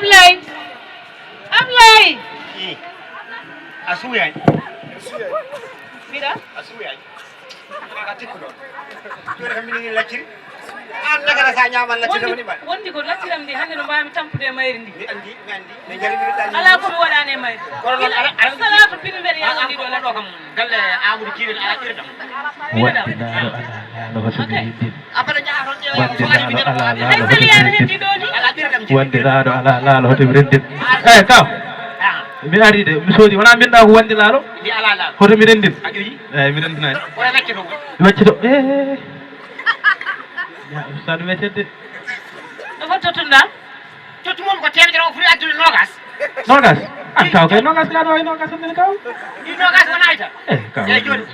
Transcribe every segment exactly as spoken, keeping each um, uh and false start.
Ablay. Ablay. I. A suuyaani. Mbiɗa. A suuyaani. Ka tikkuɗo. Jooni kam minen ni lacciri. An dagana sa ñaaman lacciri woni ɓal. Wondi ko lacciram ndi hannde no mbaami tampude e mayri ndi. Mi anndi, mi anndi. Alaa ko mi waɗaani e mayri. Kono noon ala, ala. Salatu pini mbeɗa yawa ndi ɗo lacciri. Galle Amadou Kiirel ala ɓirdam. Wonde laalo ala laalo hoto mi renndin. Wonde laalo ala laalo hoto mi renndin. Wonde laalo ala laalo hoto mi renndin. Eyi, kaw. Mi ari de, mi soodi. Wonaa mbiɗa ko wonde laalo. Hoto mi renndin. Eyi, mi renndinaani. Weccito. Eyi. Ya, Ustaadu weccete. Ɗo fof tottunɗaa? Tottu mum ko teemedere, o foti addude noogas. Noogas? An kaw kay noogas gaa ɗo e noogas amen kaw. Ɗi noogas wona ayta. Eh, kaw. Eyi, jooni,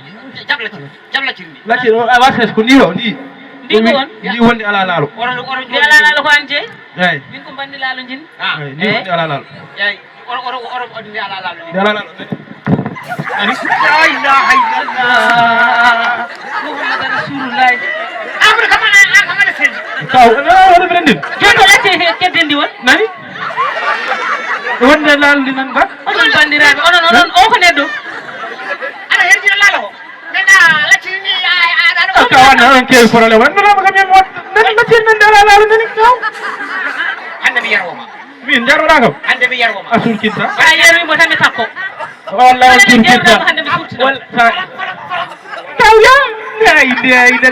jaɓ lacciri, jaɓ lacciri ndi. Lacciri o, a wasata ko ni o, ni. Ndi ko won? Ndi wonde ala laalo. Oɗon, oɗon ndi ala laalo ko an jeyi? Eyi. Min ko banndi laalo njin. Ah. Eyi, ndi wonde ala laalo. Eyi. Oɗo, oɗo, oɗo, oɗo, ndi ala laalo. Ndi ala laalo. Ani? La ilaha illallah. Muhammad Rasulullah. Amadou Kamara, an Kamara Sène. Kaw, eh, oɗo mbiɗa ndin. Jooni ko lacce he kedde ndi won? Nani? Wonde laalo ndi nan ba? Onon banndiraaɓe, onon, onon, o ko neɗɗo. Aɗa herjina laalo ko? Min a lacci ni, a, a, aɗa. Ah, kaw, an, on keewi problème. An, non, kam, min, wat, nan, lacci nan, ala laalo, nani, kaw? Hannde mi yaroo ma. Min jarnoɗaa kam? Hannde mi yaroo ma. A surkinta? A yarwi mo tan mi takko. Walla on surkinta. Walla sa. Taw ya. Ya inde, ya inde.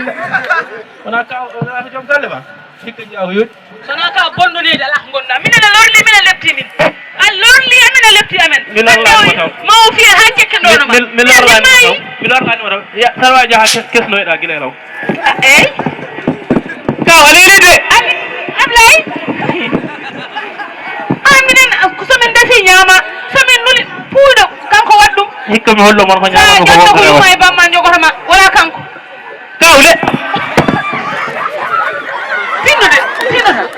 Wona ka, wona ko joom galle ma. Hikka jiya ko yoni. Wona ka bonɗo leydi ala ko ngonɗa. Min ene lorli, min ene lepti min. A lorli amen, a lepti amen. Mi lorlaani mo taw. Ma o fiya haa cekkandoono ma. Mi, mi, mi lorlaani mo taw. Mi lorlaani mo taw. Ya, Salwa Jaha kes-, kesnoyɗa gila e law. Eyi. Ka o leeri de. Abi, Ablay. An minen, so min defi ñaama, so min nuli puuyɗo, kanko waɗi ɗum. Hikka mi hollo mon ko ñaama ko ƴetta ko yumma e bamma jogoto ma, wala kanko. Kawle. Tinno de, tinno tan.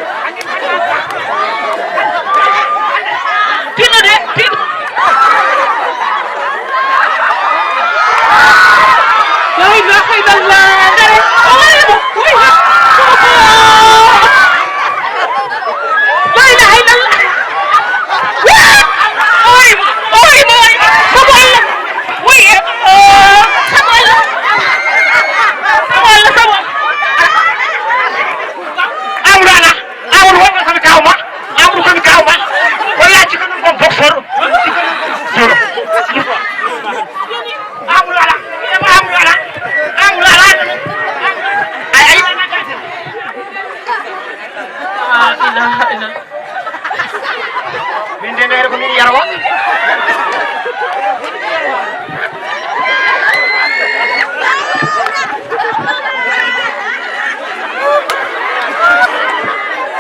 Tinno de, tinno. La ilaha illallah. Dare. O waɗi mo. Wi. La ilaha illallah. Wi. O waɗi mo. O waɗi mo. O waɗi mo. Sabu Allah. Wi. Sabu Allah. Sabu Allah. Sabu Allah. Amadou ala. Amadou wonno komi kaw ma. Amadou komi kaw ma. Wallahi ko ɗum ko boxeur. Zéro. Amadou ala. Amadou ala. Amadou ala. Ay, ay. La ilaha illallah.